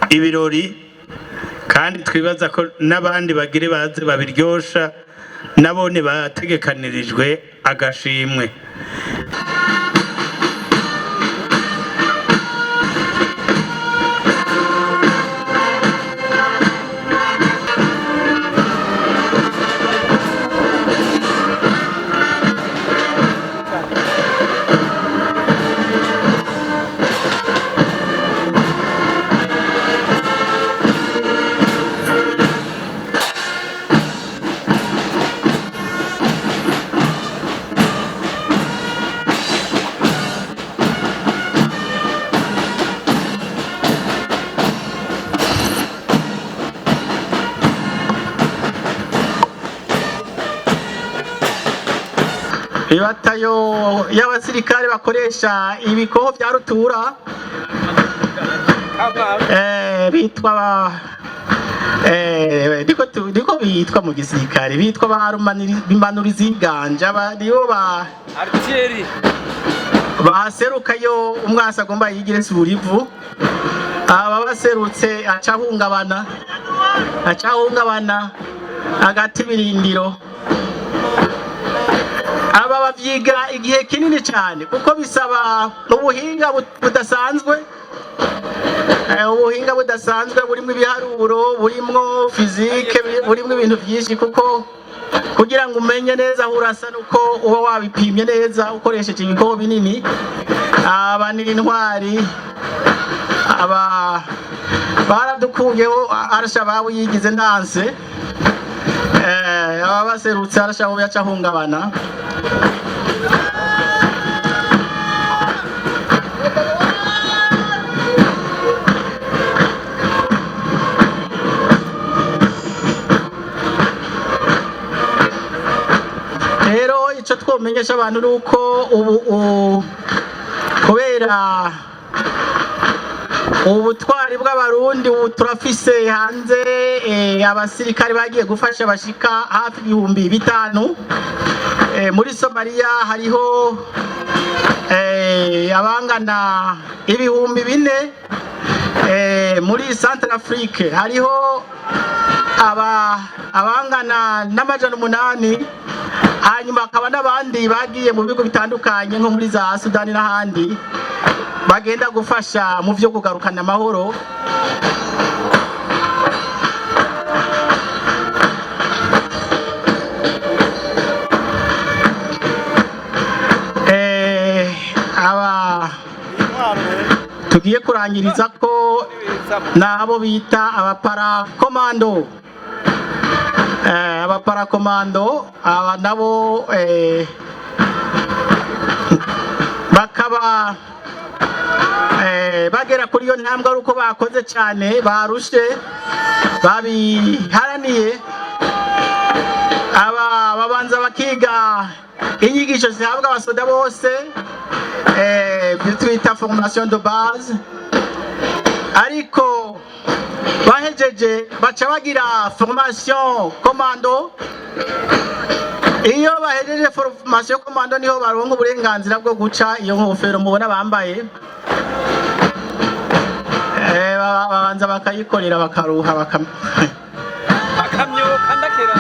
Ibirori kandi twibaza ko n'abandi bagire baze babiryosha, nabone bategekanirijwe agashimwe. Ibatayo y'abasirikare bakoresha ibikoho bya rutura bitwa niko bitwa mu gisirikare, bitwa ba Rumanurizi nibo ba Artillery. Baserukayo umwasi agomba yigire surivu, aba baserutse aca ahungabana, aca ahungabana agati birindiro. Aba bavyiga igihe kinini cyane kuko bisaba ubuhinga budasanzwe, ubuhinga budasanzwe burimo ibiharuro, burimwo physique, burimo ibintu byinshi, kuko kugira ngo umenye neza aho urasa nuko uba wabipimye neza ukoresheje ibikoho binini. Aba ni intwari, aba baradukuyeho Arashababu yigize ndanse. Aba baserutse Arashababu yaca ahungabana. Rero icyo twomenyesha abantu ni uko ubu kubera ubutwari bw'Abarundi, ubu turafise hanze abasirikare bagiye gufasha bashika hafi 5000. Muri Somaliya hariho abangana 4000, muri Centrafrique hariho abangana n'800, hanyuma hakaba n'abandi bagiye mu bihugu bitandukanye nko muri za Sudani n'ahandi, bagenda gufasha mu byo kugarukana amahoro. Aba tugiye kurangiriza ko nabo bita abaparakomando. Abaparakomando aba nabo bakaba bagera kuri iyo ntambwe ari uko bakoze cyane, barushe, babiharaniye. Aba babanza bakiga inyigisho zihabwa abasoda bose, ibyo twita formation de base, ariko bahejeje baca bagira formation commando. Iyo bahejeje formation commando niho baronka uburenganzira bwo guca iyo nkofero mubona bambaye. Babanza bakayikorera, bakaruha, Akamyoka ndakera.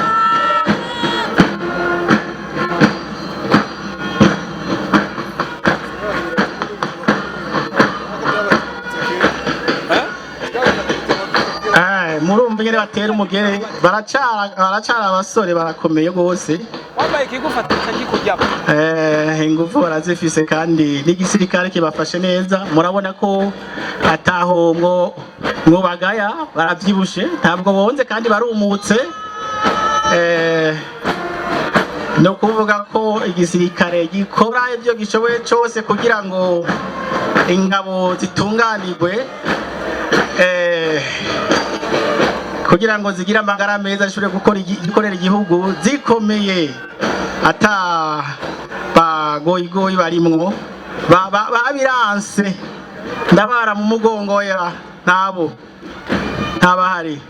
Murumva ingene batera umugere, baracara, baracara abasore, barakomeye rwose. Wambaye ikigufata kikujyamo. Ingufu barazifise kandi n'igisirikare kibafashe neza. Murabona ko ataho mwo bagaya, baravyibushe, ntabwo bonze kandi barumutse. No kuvuga ko igisirikare gikora ibyo gishoboye cyose kugira ngo ingabo zitunganirwe, kugira ngo zigire amagara meza, zishobore gukora gukorera igihugu zikomeye, ata bagoyigoyi barimwo babiranse ndabara mu mugongo ya ntabo ntabahari.